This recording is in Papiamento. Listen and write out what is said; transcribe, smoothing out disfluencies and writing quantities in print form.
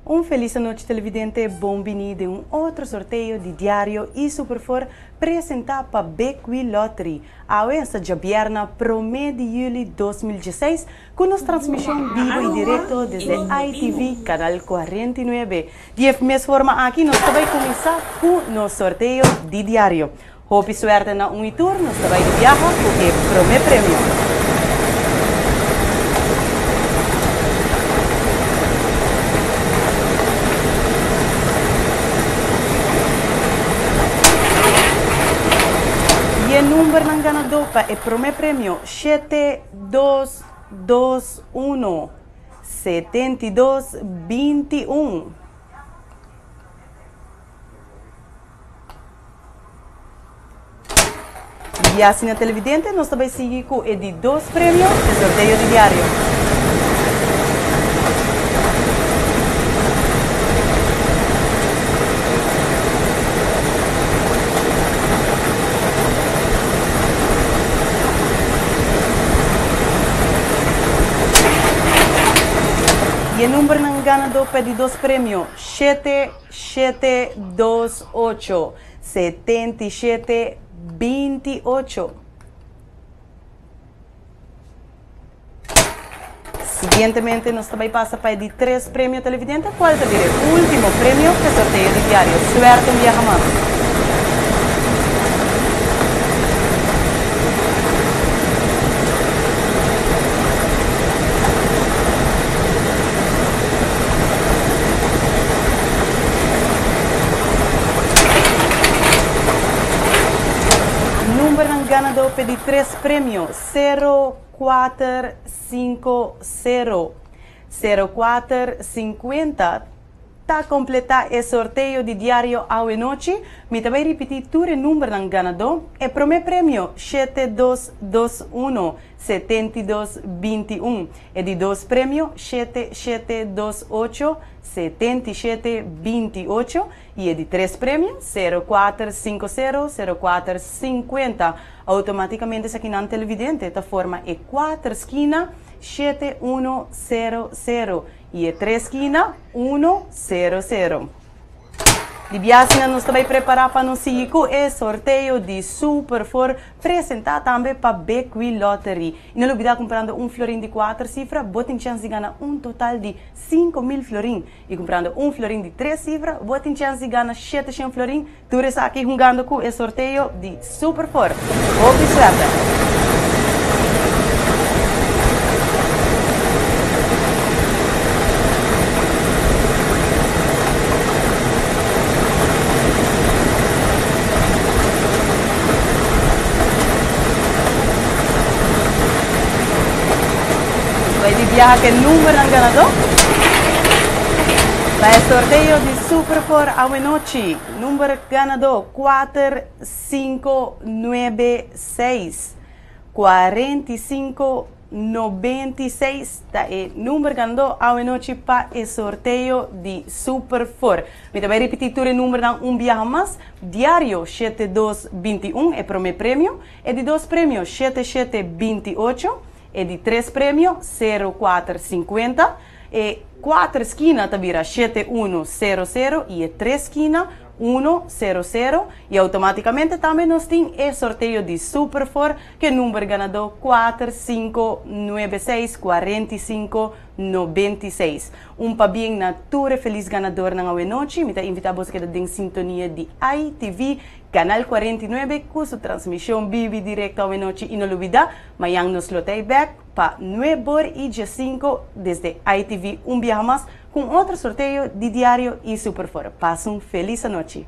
Un felis anochi televidente, bon bini den un otro sorteo di Diario y Superfor presenta pa Big Wheel Lottery. Awe esta djabièrna prome di juli 2016 cu nos transmision bibo y directo desde ITV Canal 49. Di e mes forma aki nos ta bay cuminsa cu nos sorteo di Diario. Hopi suerte na un y tur, nos ta bay di biaha cu e prome premio. Y e numbernan ganadó pa e prome premio, shete, dos, dos, uno, 72, 21. Y asina televidente nos ta bay sigui cu e di dos premio e sorteo di diario. Y e numbernan ganador pa e di dos premio, shete, Shete dos ocho, 77 28. Siguientemente nos ta bai pasa pa e di tres premio televidente, cual ta bira e ultimo premio p'e sorteo di diario. Suerte un biaha mas! Numbernan ganadó p'e di tres premio, sero, kuater, sinku, sero. Sero kuater, sinkuenta. Ta kompletá e sorteo di Diario Awenochi. Mi ta bai ripití tur e numbernan ganadó. E promé premio, shete dos dos uno, 72 21. E di dos premio, shete shete dos ocho, 77 28. I e di tres premio, sero kuater sinku sero, sero kuater sinkuenta. Outomátikamente esakinan televidente ta forma e kuater skina, shete uno sero sero. I e tres skina, uno sero sero. Di biasina nos ta bai prepará pa nos sigui ku e sorteo di Super For presentá tambe pa Big Wheel Lottery. I no lubidá kumprando un florin di kuater sifra bo tin chèns di gana un total di 5000 florin. I kumprando un florin di tres sifra bo tin chèns di gana 700 florin. Tur esaki hungando ku e sorteo di Super For. Hopi suerte! Bai di biaha ku e numbernan ganadó pa e sorteo di Super For awenochi. Number ganadó, kuater, sinku, nuebe, seis. 45, 96 ta e number ganadó awenochi pa e sorteo di Super For. Mi ta bai ripití tur e numbernan un biaha mas. Diario, shete dos 21, e promé premio. E di dos premio, shete shete 28. E di tres premio, sero kuater 50. E kuater skina ta bira shete unu sero sero i e tres skina uno sero sero i outomátikamente tambe nos tin e sorteo di Super For ku e number ganadó kuater sinku nuebe seis 45 96. Un pabien na tur e felis ganadornan awenochi. Mi ta invitá boso keda den sintonia di ITV Canal 49 ku su transmishon bibi direkto awenochi i no lubidá mañan nos lo ta ei bèk pa nuebor i diesinco desde ITV un biaha mas cu un otro sorteo di Diario y Super For. Pasa un feliz anochi.